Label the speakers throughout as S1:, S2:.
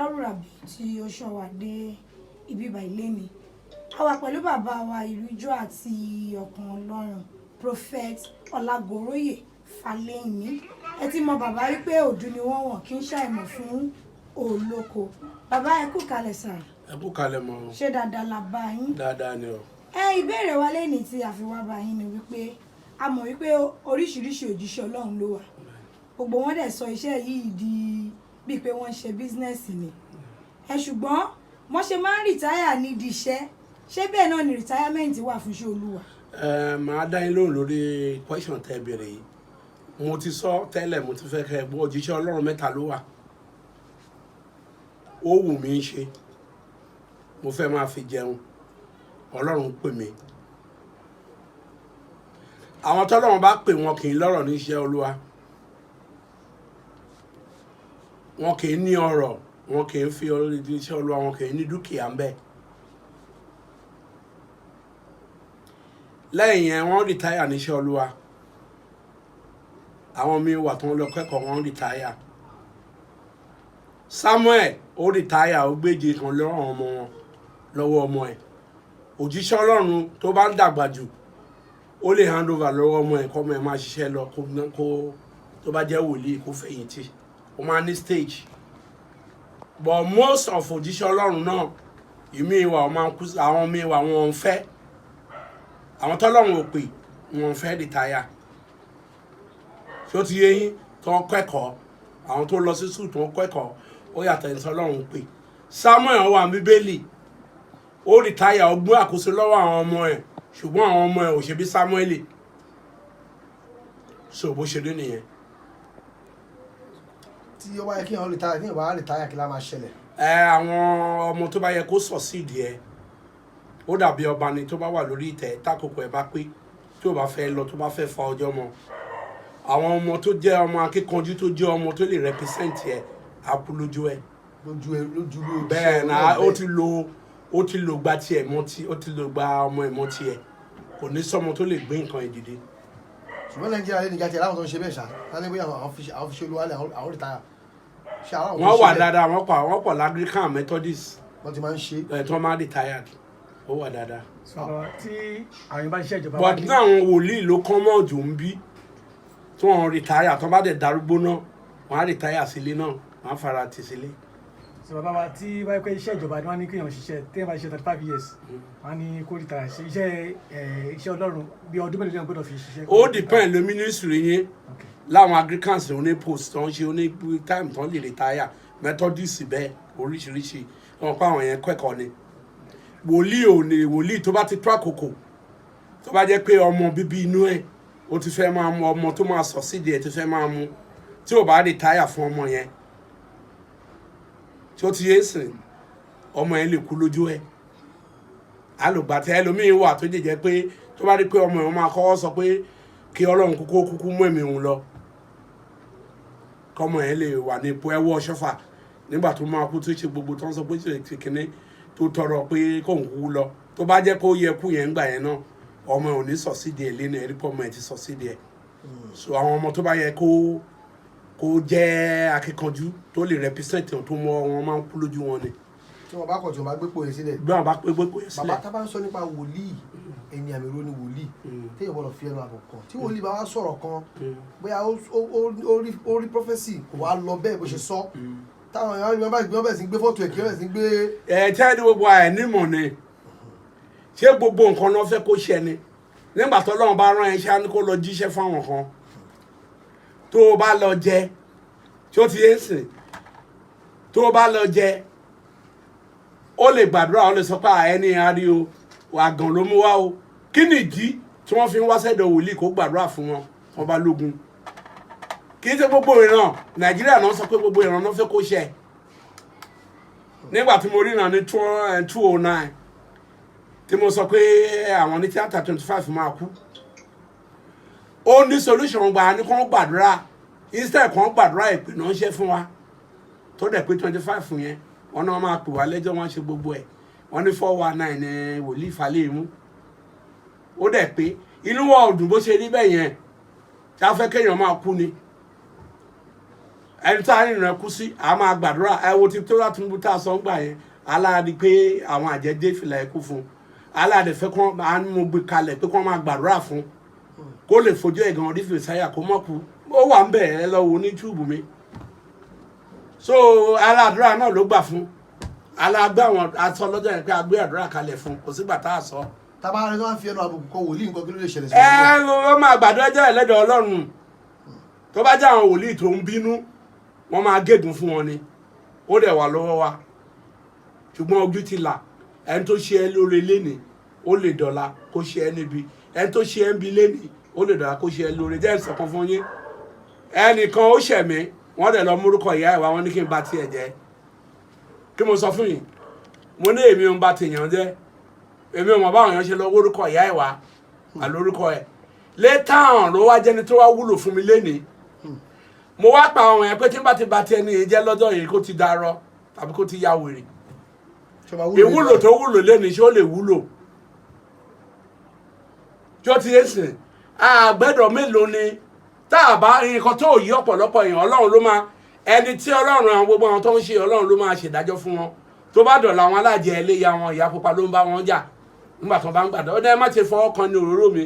S1: Aláwùrábí tí ó ṣọ́ wa dé ibi báyìí léni. A wà pẹ̀lú bàbá wa ìrújú àti ọkàn Ọlọ́run, Prophet Ọlágoróyè Fáléyìnmí. Ẹ ti mọ bàbá wípé òdu ni wọ́n, wọ̀n kí ń ṣàìmọ̀ fún olóko. Bàbá, ẹ kú kalẹ̀ sà.
S2: Ẹ kú kalẹ̀ mọ́.
S1: Ṣé dáadáa la bá yín?
S2: Dáadáa ni o.
S1: Ẹ ìbéèrè wa lẹ́nìí tí a fi wá bá yín ni wípé a mọ̀ wípé oríṣiríṣi òjíṣẹ́ Ọlọ́run ló wà. Gbogbo wọn dẹ̀ sọ iṣẹ́ yìí di bíi pé wọ́n ń ṣe business ni ẹ, ṣùgbọ́n wọ́n ṣe máa ń retire nídìí iṣẹ́. Ṣé bẹ́ẹ̀ náà ni retirement wà fún iṣẹ́ Olúwa?
S2: Ẹ máa dá yín lóhùn lórí question tẹ́ béèrè yìí. Mo ti sọ tẹ́lẹ̀, mo ti fẹ́ kẹ́ ẹ gbọ́, òjíṣẹ́ Ọlọ́run mẹ́ta ló wà. Ó wù mí í ṣe, mo fẹ́ máa fi jẹun, Ọlọ́run pè mí. Àwọn tọ́lọ́run bá pè, wọn kì í lọ́rọ̀ ní iṣẹ́ Olúwa, wọn kì í ní ọrọ̀, wọn kì í fi iṣẹ́ Olúwa, wọn kì í ní dúkìá ń bẹ. Lẹ́yìn yẹn, wọ́n retire níṣẹ́ Olúwa. Àwọn míín wà tó ń lọ kẹ́kọ̀ọ́, wọ́n retire. Samuel ó retire, ó gbéje kan lọ́wọ́ ọmọ wọn, lọ́wọ́ ọmọ ẹ̀. Òjíṣẹ́ Ọlọ́run tó bá ń dàgbà jù, ó lè hand over lọ́wọ́ ọmọ ẹ̀, kọ́mọ ẹ̀ máa ṣiṣẹ́ lọ, kó tó bá jẹ́ wòlíì, kó fẹ̀yìntì. Ó máa ní stage, but most of òjíṣẹ́ Ọlọ́run náà, ìmíì wà ó máa ń kú, àwọn míì wà wọn ò fẹ́, àwọn tọ́lọ́run ò pè, wọn ò fẹ́ retire. Ṣé ó ti yé yín? Tó ń kẹ́kọ̀ọ́, àwọn tó lọ sí school tó ń kẹ́kọ̀ọ́, ó yàtọ̀ ní tọ́lọ́run pè. Samuel wà ní Bíbélì, ó retire, ó gbé àkóso lọ́wọ́ àwọn ọmọ ẹ̀, ṣùgbọ́n àwọn ọmọ ẹ̀ ò ṣe bí Samuel. So bó ṣe rí nìyẹn.
S3: Tí ó bá yẹ kí èèyàn retire, tí èèyàn bá retire, kí lá máa ṣẹlẹ̀?
S2: Ẹ àwọn ọmọ tó bá yẹ kó succeed ẹ, ó dàbí ọba ni tó bá wà lórí ìtẹ́, tákòkò ẹ̀ bá pé, tí ò bá fẹ́ lọ, tó bá fẹ́ fa ọjọ́ mọ́, àwọn ọmọ tó jẹ́ ọmọ akíkanjú, tó jẹ́ ọmọ tó lè represent ẹ, á kú lójú ẹ.
S3: Lójú ẹ, lójú lójú.
S2: Bẹ́ẹ̀ náà, ó ti lo gba tiẹ̀ mọ́ tí ó ti lo gba ọmọ ẹ̀ mọ́ tiẹ̀, kò ní sọmọ tó lè gbé nǹkan ẹ̀ dìde.
S3: Ṣùgbọ́n Nàìjíríà lè nìjà tiẹ̀ láwọn tó ń ṣe bẹ́ẹ̀ ṣá, láti bóyá àwọn fi ṣe Olúwa lẹ̀, àwọn retire ṣe àwọn tó ń
S2: Wọ́n
S3: ṣe
S2: wà
S3: bẹ́ẹ̀.
S2: dáadáa, wọ́n pọ̀, wọ́n pọ̀ l'Anglican, Methodist.
S3: Wọ́n ti máa ń ṣe.
S2: Ẹ̀ tó máa retired, ó wà dáadáa.
S4: Sọ̀rọ̀ tí àwọn yẹn bá ṣiṣẹ́ ìjọba
S2: But
S4: wá
S2: ní àwọn wòlíì ló kọ́ mọ́ jù ń bí tí wọ́n retire, tó bá dẹ̀ darúgbó náà, wọ́n á retire sílé náà, wọ́n á fara tì sílé.
S4: Sọ bàbá wa, tí wáyé pé iṣẹ́ ìjọba ni wọ́n ní kéèyàn ṣiṣẹ́, téèyàn bá ṣiṣẹ́ 35 years, wọ́n á ní kó retire. Ṣe iṣẹ́ ẹ̀, iṣẹ́ Ọlọ́run, bí ọdún mélòó ni wọ́n gbọ́dọ̀ fi ṣiṣẹ́?
S2: Ó depend lórí ministry yín. Láwọn Anglicans, oní post tó ń ṣe, oní time tó ń lè retire. Methodist bẹ́ẹ̀, oríṣiríṣi wọn pa àwọn yẹn kẹ́kọ̀ọ́ ni. Wòlíì ò ní, wòlíì tó bá ti tó àkókò, tó bá jẹ́ pé ọmọ bíbí inú ẹ̀ ó ti fẹ́ máa mú, ọmọ tó máa sọ sídìí ẹ̀ ti fẹ́ máa mú, tí ò bá retire fún ọmọ yẹn, tí ó ti yé sìn, ọmọ yẹn lè kú lójú ẹ̀. Alùgbà tí ẹlòmíín wà tó jẹ́ pé tó bá rí pé ọmọ yẹn máa kọ́kọ́ sọ pé kí Ọlọ́run kúkú kúkú mú ẹ̀mí òun lọ, kọ́mọ yẹn lè wà ní ipò ẹwọ́ ṣọ́fà. Nígbà tó máa kú, tó ṣe gbogbo tó ń sọ pé ṣe kínní, tó tọrọ pé kóun kú lọ, tó bá jẹ́ kó yẹ kú yẹn ń gbà yẹn náà, ọmọ ẹ̀ ò ní sọ sídìí ẹ̀ lẹ́nu ẹ̀ rí pé ọmọ ẹ̀ ti sọ sídìí ẹ̀. So àwọn ọmọ tó bá yẹ kó jẹ́ akíkanjú, tó lè represent tó mọ, wọn máa ń kú lójú wọn ni.
S3: Tí wọ́n bá kọ̀, tí wọ́n bá gbé pò yẹn sílẹ̀.
S2: Bí wọn bá pé gbé yẹn
S3: Bàbá,
S2: sílẹ̀.
S3: tá bá ń sọ nípa wòlíì, ẹni àmì ro ni wòlíì téèyàn gbọ́dọ̀ fi ẹnu àbọ̀ kàn. Tí wòlíì bá wá sọ̀rọ̀ kan, bóyá ó rí prophecy, kò wá lọ bẹ́ẹ̀ bó ṣe sọ, táwọn èèyàn bá gbé, bẹ̀rẹ̀ sí gbé fọ́tò ẹ̀ kí wọ́n bẹ̀rẹ̀ sí gbé.
S2: Ẹ tẹ́ ní gbogbo àìnímọ̀ ni. Ṣé gbogbo nǹkan náà fẹ́ kó ṣẹ ni? Nígbà tó Ọlọ́run bá rán ẹ ṣá ní kó lọ jíṣẹ́ fáwọn kan, tó o bá lọ jẹ, tí ó ti yé sìn, tó o bá lọ jẹ, ó lè gbàdúrà, ó lè sọ pé ẹni àárí o, àgàn ló mú wá o. Kí nìdí tí wọ́n fi ń wá sẹ́dọ̀ wòlíì kó gbàdúrà fún wọn? Wọn bá lógun, kì í ṣe gbogbo ìran Nàìjíríà náà sọ pé gbogbo ìran náà fẹ́ kó ṣẹ. Nígbà tí mo ríran ní 2009, tí mo sọ pé àwọn ní tíátà 25 máa kú, ó ní solution gbà ní kàn gbàdúrà. Instead kàn gbàdúrà, ìpè náà ń ṣe fún wa, tó dẹ̀ pé 25 yẹn, wọn náà máa pè wá lẹ́jọ́, wọn ṣe gbogbo ẹ̀, wọ́n ní 419 ní wòlíì Fálẹ́mú. Ó dẹ̀ pé inú wa ò dùn bó ṣe rí bẹ́ẹ̀ yẹn. Tí a fẹ́ kéèyàn máa kú ni. Ẹni tá a rìnrìn kú sí, a máa gbàdúrà. Ẹ wo ti tó láti mú tá a sọ ń gbà yẹn, aláàdì pé àwọn àjẹjẹ fìlà ẹkú fún un, aláàdì fẹ́ kán á mú gbé kalẹ̀ pé kán máa gbàdúrà fún kó lè fojú ẹ̀ gan orí fèsáyà kó mọ̀ kú. Ó wà ń bẹ̀, ẹ lọ wo ní túùbù mi. So aládùúrà náà ló gbà fún alágbé àwọn aṣọ lọ́jọ́ yẹn pé a gbé àdúrà kalẹ̀ fún, kò sígbà tá a sọ.
S3: Tábà rẹ tó máa ń fi ẹnu àbùkù kọ wòlíì nǹkan, kí ló lè ṣẹlẹ̀ sí
S2: Ẹ ló máa gbàdúrà jẹ́ ẹlẹ́dọ̀ Ọlọ́run. Tó bá jẹ́ àwọn wòlíì tó ń bínú, wọ́n máa gégùn fún wọn ni. Ó dẹ̀ wà lọ́wọ́ wa, ṣùgbọ́n ojú ti là. Ẹni tó ṣe ẹ́ lóore lénìí, ó lè dọ̀la kó ṣe ẹ́ níbi. Ẹni tó ṣe ẹ́ ń bi lénìí, ó lè dọ̀la kó ṣe ẹ́ lóore. Jẹ́ ìsọ̀kan fún yín. Ẹnìkan ó ṣẹ̀ mí, wọ́n dẹ̀ lọ múrúkọ ìyá ẹ̀ wá, wọ́n ní kí n bá tiẹ̀ jẹ́. Kí mo sọ fún yín? Mo ní èmi ò ń bá tèèyàn jẹ́, èmi ò mọ̀ báwọn èèyàn ṣe lọ wórúkọ ìyá ẹ̀ wá àlórúkọ ẹ̀. Létàn ló wá jẹ́ni tó wá wúlò fún mi lénìí. Mo wá pa àwọn yẹn pé tí n bá ti ba ti ẹni yìí jẹ́ lọ́jọ́ yìí, kó ti darọ tàbí kó ti ya wèrè. Ìwúlò tó wúlò lénìí, ṣé ó lè wúlò tí ó ti yé sìn? Àgbẹ̀dọ̀ mélòó ni tá a bá nǹkan tó yí ọ̀pọ̀lọpọ̀ èèyàn. Ọlọ́run ló máa ẹni tí Ọlọ́run, àwọn gbogbo àwọn tó ń ṣe, Ọlọ́run ló máa ṣèdájọ́ fún wọn. Tó bá dọ̀la, àwọn alájẹ ẹlẹ́yà wọn, ìyá pupa ló ń bá wọn jà nígbà tó bá ń gbàdọ̀. Ó ní ẹ má ṣe fọwọ́ kan ní òróró mi,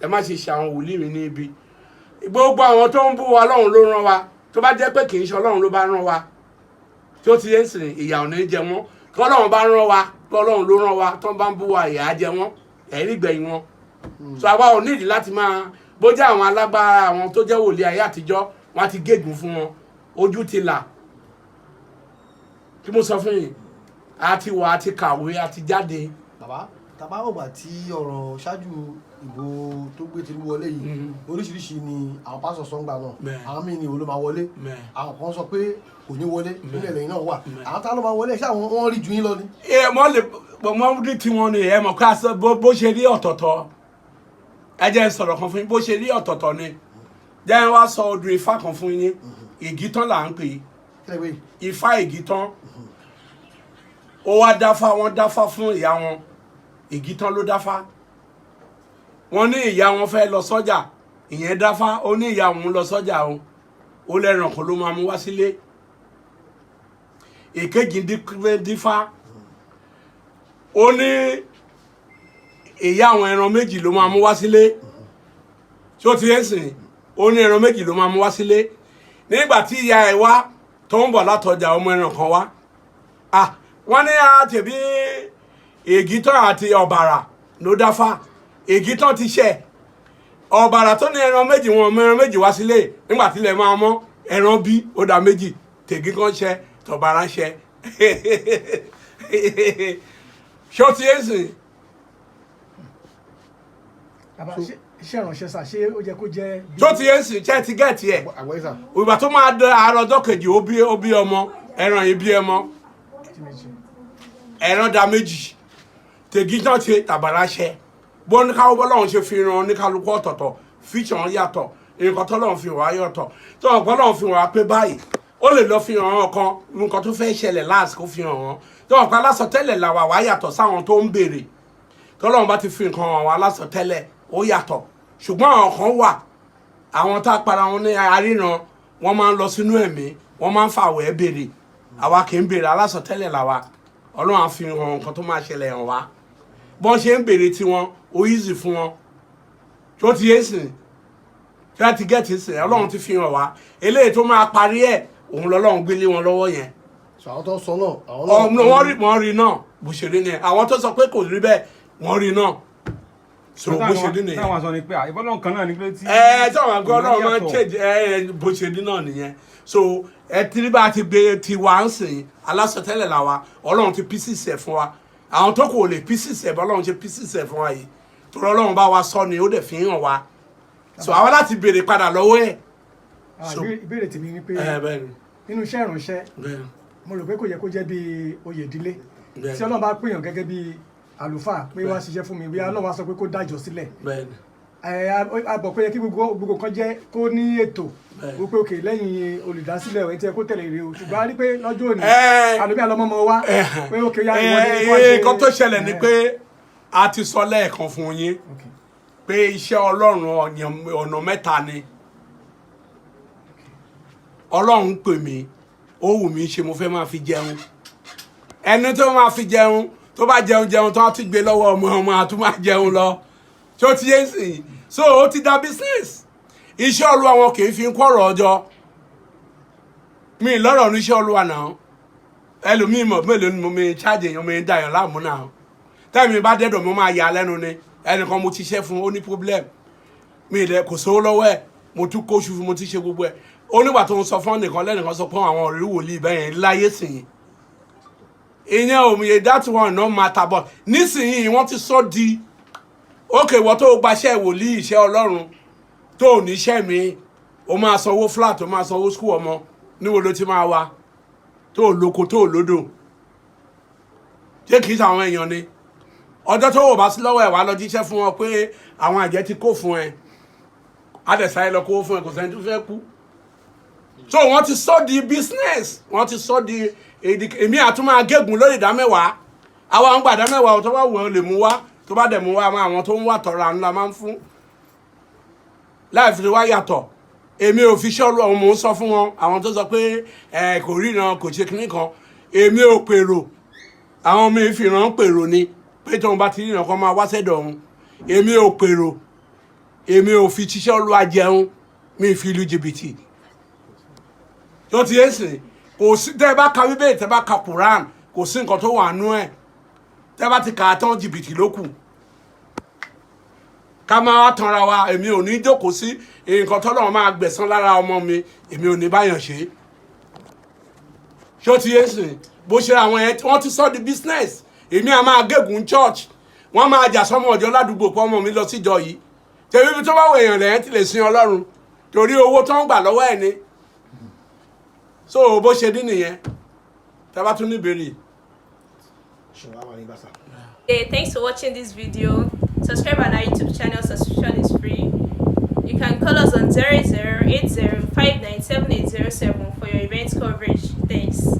S2: ẹ má ṣe ṣe àwọn wòlíì mi ní ibi. Gbogbo àwọn tó ń bú wa, Ọlọ́run ló rán wa. Tó bá jẹ́ pé kì í ṣe Ọlọ́run ló bá rán wa, tí ó ti yé sìn, ìyà ò ní jẹ wọ́n. Kí Ọlọ́run bá rán wa, kí Ọlọ́run ló rán wa, tó ń bá ń bú wa, ìyà á jẹ wọ́n, ẹ̀rí gbẹ̀yìn wọn. So àwa ò nídìí láti máa bójá àwọn alágbára, àwọn tó jẹ́ wòlíì ayé àtijọ́, wọ́n á ti gégùn fún wọn. Ojú ti là. Kí mo sọ fún yín, a ti wà, a ti kàwé, a ti jáde.
S3: Bàbá, tàbá ọgbà tí ọ̀rọ̀ ṣáájú ìbò tó gbé Tinubu wọlé yìí, oríṣiríṣi ni àwọn pásọ̀ sọ́ngbà náà. Àwọn míì ní òun ló máa wọlé, àwọn kan sọ pé kò ní wọlé. Nílẹ̀ lẹ́yìn náà wà, àwọn tá ló máa wọlé, ṣé àwọn wọ́n rí ju yín lọ ni?
S2: Ẹ wọ́n lè wọ́n rí tiwọn ni. Ẹ mọ̀ ká sọ bó ṣe rí ọ̀tọ̀ọ̀tọ̀. Ẹ jẹ́ n sọ̀rọ̀ kan fún yín. Bó ṣe rí ọ̀tọ̀ọ̀tọ̀ ni. Jẹ́ n wá sọ odù Ifá kan fún yín. Ìgítán là ń pè é.
S3: Kílẹ̀ pé?
S2: Ifá Ìgítán. Ó wá dáfá, wọ́n dáfá fún ìyá wọn. Ìgítán ló dáfá. Wọ́n ní ìyá wọn fẹ́ lọ sọ́jà. Ìyẹn dáfá, ó ní ìyá òun lọ sọ́jà o, ó lẹ́ràn kan ló máa mú wá sílé. Èkejì dífá, ó ní ìyá àwọn ẹran méjì ló máa mú wá sílé. Tí ó ti yé sìn, ó ní ẹran méjì ló máa mú wá sílé. Nígbà tí ìyá ẹ̀ wá tó ń bọ̀ látọjà, ọmọ ẹran kan wá. Ah, wọ́n ní àtẹ̀bí Ègítán àti Ọ̀bàrà ló dáfá. Ègítán ti ṣẹ̀, Ọ̀bàrà tó ní ẹran méjì, wọn ọmọ ẹran méjì wá sílé. Nígbà tí ilẹ̀ máa mọ́, ẹran bí ó dá méjì, tègí kan ṣẹ, tọ̀bàrà ṣẹ. Ṣé ó ti yé sìn?
S4: Bàbá, iṣẹ́ ìránṣẹ́ sà, ṣé ó yẹ kó jẹ́
S2: Tó ti yé sìn, ṣé ti get ẹ̀?
S3: Àgbọ̀yé sà.
S2: Ìgbà tó máa dé àárọ̀ ọjọ́ kejì, ó bí ọmọ ẹran yìí, bí ẹmọ
S4: tí méjì.
S2: Ẹran da méjì, tègí náà ṣe, tàbàrà ṣẹ. Bó ní káwọ́ bọ́lọ́run ṣe fi ran oníkálukú ọ̀tọ̀ọ̀tọ̀, fíṣàn yàtọ̀. Nǹkan tọ́lọ́run fi wá yàtọ̀, tó ọ̀pọ̀ Ọlọ́run fi wá pé báyìí, ó lè lọ fi hàn án kan nǹkan tó fẹ́ ṣẹlẹ̀ láàsì kó fi hàn án. Tó ọ̀pọ̀ alásọtẹ́lẹ̀ làwà wá yàtọ̀ sáwọn tó ń béèrè. Tọ́lọ́run bá ti fi nǹkan hàn wá alásọtẹ́lẹ̀, ó yàtọ̀. Ṣùgbọ́n àwọn kan wà, àwọn tá a para wọn ní aríran, wọ́n máa ń lọ sínú ẹ̀mí, wọ́n máa ń fàwẹ̀ béèrè. Àwa kì í béèrè, alásọtẹ́lẹ̀ làwa. Ọlọ́run á fi hàn nǹkan tó máa ṣẹlẹ̀ hàn wá. Bọ́n ṣe ń béèrè tiwọn, ó easy fún wọn. Tó ti yé sìn, tí wọ́n ti get sìn, Ọlọ́run ti fi hàn wá. Eléyìí tó máa parí ẹ̀, òun lọ́lọ́run gbélé wọn lọ́wọ́ yẹn.
S3: So àwọn tó ń sọ náà, àwọn náà.
S2: Ọmọ wọn rí, wọn rí náà bó ṣe rí nìyẹn. Àwọn tó sọ pé kò rí bẹ́ẹ̀, wọ́n rí náà. So bó ṣe rí nìyẹn.
S5: Táwọn sọ ni pé ìbọ́lọ̀ kan náà ni pé tí.
S2: Ẹ tí àwọn àgọ́ Ọlọ́run máa ń
S5: yàtọ̀.
S2: change ẹ ẹ bó ṣe rí náà nìyẹn. So ẹ tí bá ti gbé tiwa ń sìn, alásọtẹ́lẹ̀ làwa. Ọlọ́run ti pieces ẹ̀ fún wa. Àwọn tó kù ò lè pieces ẹ̀ bọ́ Ọlọ́run ṣe pieces ẹ̀ fún wa yìí, torí Ọlọ́run bá wa sọ ni, ó dẹ̀ fi hàn wa. So àwa láti béèrè padà lọ́wọ́ ẹ̀.
S4: Ah, ìbéèrè tèmi ni pé
S2: Ẹ bẹ́ẹ̀ ni.
S4: nínú iṣẹ́ ìránṣẹ́,
S2: Bẹ́ẹ̀ ni.
S4: mo rò pé kò yẹ kó jẹ́ bí oyè ìdílé.
S2: Bẹ́ẹ̀.
S4: Tí Ọlọ́run bá pèèyàn gẹ́gẹ́ bí àlùfáà pé wá ṣiṣẹ́ fún mi, bí Ọlọ́run wá sọ pé kó dájọ́ sílẹ̀,
S2: Bẹ́ẹ̀ ni.
S4: ẹ a bọ̀ pé yẹ kí gbogbo gbogbo nǹkan jẹ́ kó ní ètò wípé òkè lẹ́yìn olùdásílẹ̀ ẹ̀ tí ẹ kó tẹ̀lé rè o. Ṣùgbọ́n a rí pé lọ́jọ́ òní, àlùmí àlọ́mọ́mọ́ wa pé òkè ya ìwọ ni kó ṣe.
S2: Nǹkan tó ṣẹlẹ̀ ni pé a ti sọ lẹ́ẹ̀kan fún yín pé iṣẹ́ Ọlọ́run ọ̀nà mẹ́ta ni. Ọlọ́run pè mí, ó wù mí ṣe, mo fẹ́ máa fi jẹun. Ẹni tó máa fi jẹun, tó bá jẹun jẹun tó á tún gbé lọ́wọ́ ọmọ, ọmọ á tún máa jẹun lọ. Tó ti yé sìn, so ó ti da business. Iṣẹ́ Olúwa, wọn kì í fi ń kọ̀rọ̀ ọjọ́ mi lọ́rọ̀ ní iṣẹ́ Olúwa náà. Ẹlòmíì mọ̀ mélòó ni mo mi ṣáàjì èèyàn, mi ń dàyàn láàmú náà. Tẹ́mi bá dẹ́dọ̀, mo máa yà á lẹ́nu ni. Ẹnìkan mo ti ṣẹ́ fún, ó ní problem, mi ì dẹ kò sówó lọ́wọ́ ẹ̀. Mo tún kóṣù fún, mo ti ṣe gbogbo ẹ̀. Ó nígbà tó ń sọ fún ẹnìkan, lẹ́nìkan sọ pé àwọn ọ̀rẹ́ wòlíì bẹ́ẹ̀ yẹn láyé sìn ìyẹn ò mi. That one no matter, but nísìnyí wọ́n ti sọ di ókè. Wọ́n tó gbaṣẹ́ wòlíì, iṣẹ́ Ọlọ́run, tó ò níṣẹ́ mi, o máa sanwó flat, o máa sanwó school ọmọ. Níbo ló ti máa wá tó ò lóko, tó ò lódò? Ṣé kìí ṣe àwọn èèyàn ni? Ọjọ́ tó wò bá sí lọ́wọ́ ẹ̀, wá lọ jíṣẹ́ fún wọn pé àwọn àjẹ́ ti kó fún ẹ, adẹ̀sáyé lọ kó fún ẹ. Kò sẹ́ni tó fẹ́ kú. So wọ́n ti sọ di business, wọ́n ti sọ di èdè. Èmi àtúmọ̀ agégùn lórí ìdámẹ́wàá. Àwa ń gbà ìdámẹ́wàá. Tó bá wù ẹ́ lè mú wá, tó bá dẹ̀ mú wá, àwọn tó ń wà tọrọ àánú la máa ń fún láì fi wá yàtọ̀. Èmi ò fi ṣọ́ọ̀lù ọ̀hún. Mò ń sọ fún wọn, àwọn tó sọ pé ẹ kò ríran, kò ṣe kinní kan, èmi ò pèrò. Àwọn mi fi ràn pèrò ni pé tóun bá ti ríran kan máa wá sẹ́dọ̀ òun. Èmi ò pèrò, èmi ò fi ṣiṣẹ́ Olúwa jẹun, mi fi lu jìbìtì. Tó ti yé sìn, kò sí. Tẹ́ ẹ bá ka Bíbélì, tẹ́ ẹ bá ka Quran, kò sí nǹkan tó wà nú ẹ̀. Tẹ́ ẹ bá ti kà á tán, jìbìtì ló kù. Ká máa wá tanra wa. Èmi ò ní jókòó sí nǹkan tọ́lọ́run máa gbẹ̀san lára ọmọ mi. Èmi ò ní báyàn ṣe. Ṣé ó ti yé sìn? Bó ṣe àwọn yẹn, wọ́n ti sọ di business. Èmi à máa gégùn church, wọ́n máa jà sọ́mọ ọ̀jọ́ ládùúgbò pé ọmọ mi lọ síjọ yìí. Tẹ̀wé ibi tó bá wọ èèyàn lẹ́yìn tí lè sin Ọlọ́run torí owó tó ń gbà lọ́wọ́ ẹ̀ ni. So bó ṣe dín nìyẹn. Tá a bá tún ní ìbéèrè.
S3: Ṣùgbọ́n àwọn àníbàṣà.
S6: Hey, thanks for watching this video. Subscribe on our YouTube channel, subscription is free. You can call us on 0080 for your event coverage. Thanks.